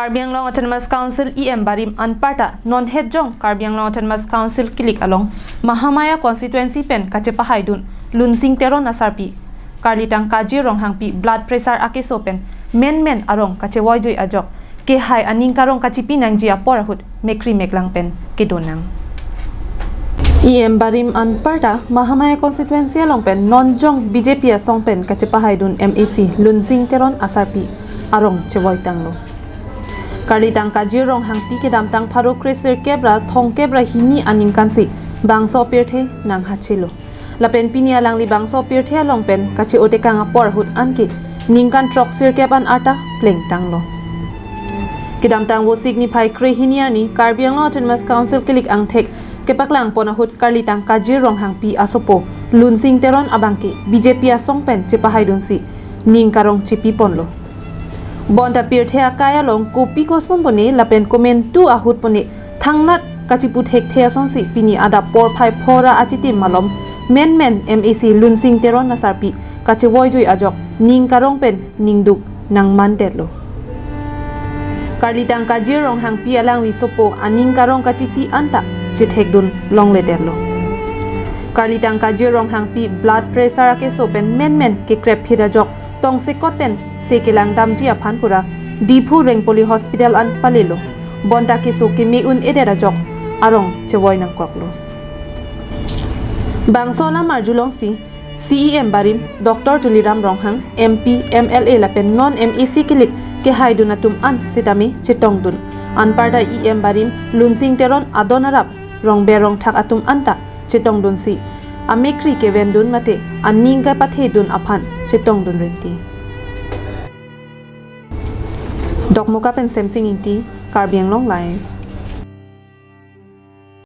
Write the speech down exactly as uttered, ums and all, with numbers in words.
Karbi Anglong Autonomous Council E M barim anparta non hetjong Karbi Anglong Autonomous Council kilik along Mahamaya constituency pen kachepahaidun Lunsing Teron asarpi Karlitang Kajir Ronghangpi blood pressure akeso pen menmen arong kachevoijui ajok kehai aning karong kachipi nangji apor ahut mekri meklang pen kedonang. E M barim anparta Mahamaya constituency along pen non jong B J P asong pen kachepahaidun M A C Lunsing Teron asarpi arong chevoitanglo. Karlitang Kajir Ronghangpi kedamtang pharo kresirkep ra thomkep ra hini aningkansi bangso pirthe nanghachelo. Lapen pini alangli bangso pirthe along pen kache-otekang apor ahut anke ningkan throksirkep an arta plengtanglo. Kedamtang Vosik niphai krehini arni Karbi Anglong Autonomous Council kilik angthek kepaklangpon ahut Karlitang Kajir Ronghangpi asopo Lunsing Teron abangke B J P asong pen chepahaidunsi ning karong chipiponlo. Bonta pirthe akai along kopi koson pone lapen komantu ahut pone thangnat kachipu thekthe asonsi pini adap porphai phora achitim malom menmen M A C Lunsing Teron asarpi kachevoijui ajok ning karong pen ningduk nangmandetlo. Karlitang Kajir Ronghangpi alangli sopo aning karong kachipi anta chethekdun longledetlo. Karlitang Kajir Ronghangpi blood pressure akeso pen menmen kekrepphit ajok tongsekot pen se kelangdamji aphan pura Diphu Rengpoli Hospital an palelo. Bonta keso keme un-edet ajok arong chevoi nangkoklo. Bangso alam arjulongsi C E M barim Doctor Tuliram Ronghang, M P, M L A lapen non M A C kilik kehaidun atum an sitame chetongdun. Anparta E M barim Lunsing Teron adon arap rongber rongthak atum anta chetongdunsi amekri kevendun mate aning kapathedun aphan chetongdun rinti. Dokmoka pen Semsing Ingti, Karbi Anglong Live.